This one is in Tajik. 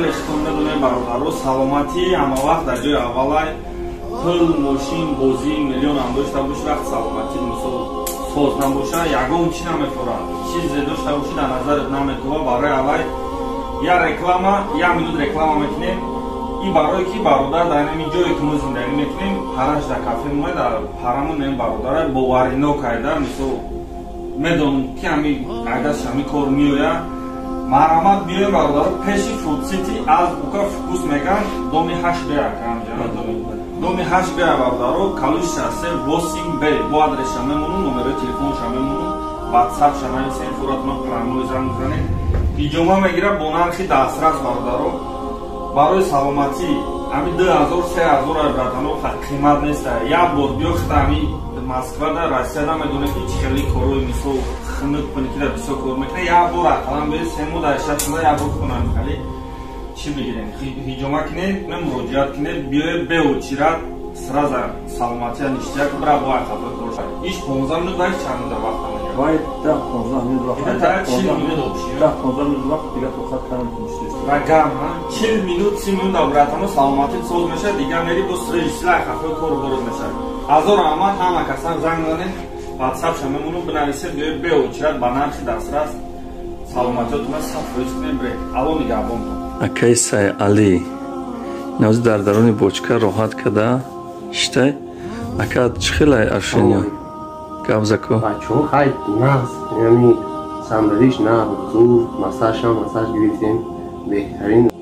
Хеле хитон медонем, бародаро, саломатӣ ҳама вақт дар ҷои аввалай. Пул, мошин, бозӣ, миллион ҳам дошта боши, вақт саломатӣ мисол соз набоша, ягон чӣ намефорад. Чизе дошта бошӣ, дар назарат наметова. Барои аввай я реклама, як минут реклама мекунем. И барое ки бародар дар ҳамин ҷое ки мо зиндагӣ мекунем, параш дар кафе мо, дар парамон ин бародара боваринок айда, мисол медонам, ки ҳами айдаш ҳами кор меояд. Марҳамат, биёем, бародаро, пеши Фудсити, Азбука вкус меган, доми 8 Б доми 8 Б, бародаро, Калуш шоссе 8 Б. Бо адреша мемонум, номерои телефонша мемонум, ватсапша нависем, фуратона прямой занг бизанед. Ҳиҷома мегирад бо нархи дастрас, бародаро. Барои саломатӣ ҳами 2000, 3000, братано, қимат неста. Як бор биё, хита ҳами Москвада, Россияда медонед, ки чӣ хели корои мисол хунук кунӣ, бисёр кор мекунад. Як бор ақаллан биё, 3 моҳ дар 6 моҳ як бор кунам, хали чӣ бигирем, ҳиҷома кунед, муроҷиат кунед, биёед, беочират сразу саломатия ништяк бира. Бо ақалла кор иш 15 минут вай чанд минут вақт? Вай 10-15 минут вақт. 40 минут общий. 10-15 минут вақт, дига тоқат кардам. Ва гам 40 минут, 30 минут братано, саломатӣ соз мешавад, дигар мери, бо срежисила хафои кору бород мешавад. Ҳазор раҳмат ҳама касан. Занг занед, ватсапша мемонум, бинависед, биёед, беочират ба нархи дастрас саломатиётона 100% кунед, биред. Алло нигаҳбонтон. Акаи Сай Алӣ навзи дар даруни бочка роҳат када шитай. Ака, чӣ хелай аршиня гап зако? Бачаҳо, хай, нағз, яъни сандалиш нағз, зур, массажам массаж гирифтем, беҳтарин.